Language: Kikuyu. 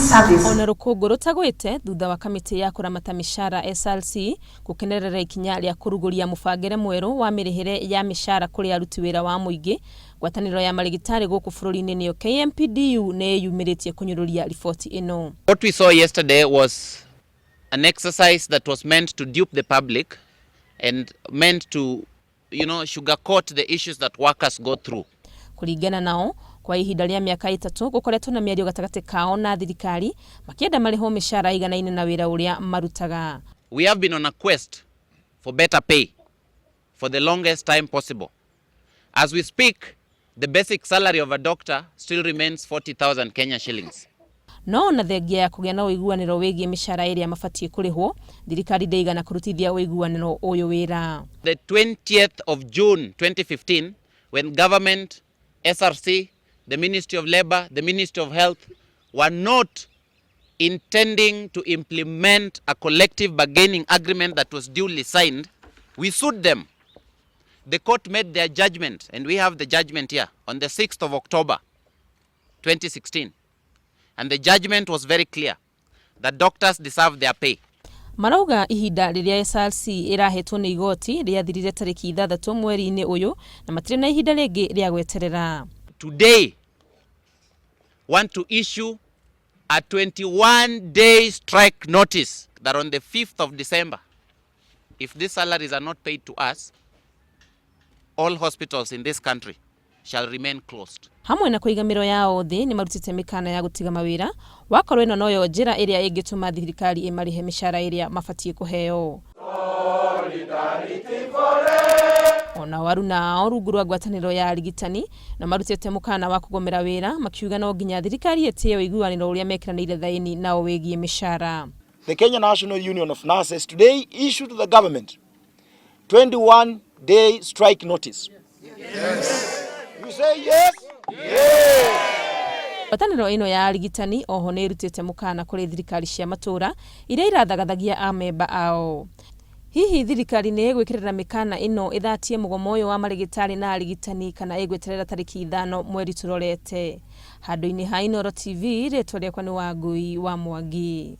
service. Ona rũkũngũ rũtagwĩte thutha wa kamĩtĩ ya kũramata mĩcara SRC gũkenerera ikinya rĩa kũrugũria mũbangĩre mwerũ wa mĩrĩhĩre ya mĩcara kũrĩ aruti wĩra wa mũingĩ, ngwatanĩro ya marĩgĩtarĩ gũkũ bũrũri-inĩ nĩyo KMPDU nĩ ĩyumĩrĩtie kũnyũrũria riboti ĩno. What we saw yesterday was an exercise that was meant to dupe the public and meant to sugarcoat the issues that workers go through. Kũringana nao, kwa ihinda rĩa mĩaka 3 gũkoretwo na mĩario gatagatĩ kao na thirikari makĩenda marĩhwo mĩcara ĩiganaine na wĩra ũrĩa marutaga. We have been on a quest for better pay for the longest time possible. As we speak, the basic salary of a doctor still remains 40,000 Kenya shillings. No ona thengia ya kũgĩa na ũiguanĩro wĩgiĩ mĩcara ĩrĩa mabatiĩ kũrĩhwo, thirikari ndĩigana kũrutithia ũiguanĩro ũyũ wĩra. The 20th of June 2015, when government, SRC, the Ministry of Labor, the Ministry of Health were not intending to implement a collective bargaining agreement that was duly signed, we sued them. The court made their judgment, and we have the judgment here, on the 6th of October 2016. And the judgment was very clear that doctors deserve their pay. Marauga ihinda rĩrĩa SRC ĩrahetwo nĩ igoti rĩathirire tarĩki 6 mweri-inĩ ũyũ na matirĩ na ihinda rĩngĩ rĩa gweterera. Today, want to issue a 21-day strike notice that on the 5th of December, if these salaries are not paid to us, all hospitals in this country shall remain closed. Hamwe na kũiga mĩro yao thĩ nĩ marutĩte mĩkana ya gũtiga mawĩra wakorwo ĩno noyo njĩra ĩrĩa ĩngĩtũma thirikari ĩmarĩhe mĩcara ĩrĩa mabatiĩ kũheo. Ona aruna ao rungu rwa ngwatanĩro ya arigitani na marutĩte mũkana wa kũgomera wĩra makiuga no nginya thirikari ĩtĩe ũiguanĩro ũrĩa mekĩranĩire thaĩni nao wĩgiĩ mĩcara. The Kenya National Union of Nurses today issued to the government 21-day strike notice. Yes. You say yes? Ngwatanĩro ĩno ya arigitani oho nĩ ĩrutĩte mũkana kũrĩ thirikari cia matũũra iria irathagathagia amemba ao. Hihi thirikari nĩ ĩgwĩkĩrĩra mĩkana ĩno ĩthatie mũgomo ũyũ wa marĩgĩtarĩ na arigitani kana ĩgweterera tarĩki 5 mweri tũrorete? Handũ-inĩ ha Inooro TV, rĩtwa rĩakwa nĩ Wangui wa Mwangi.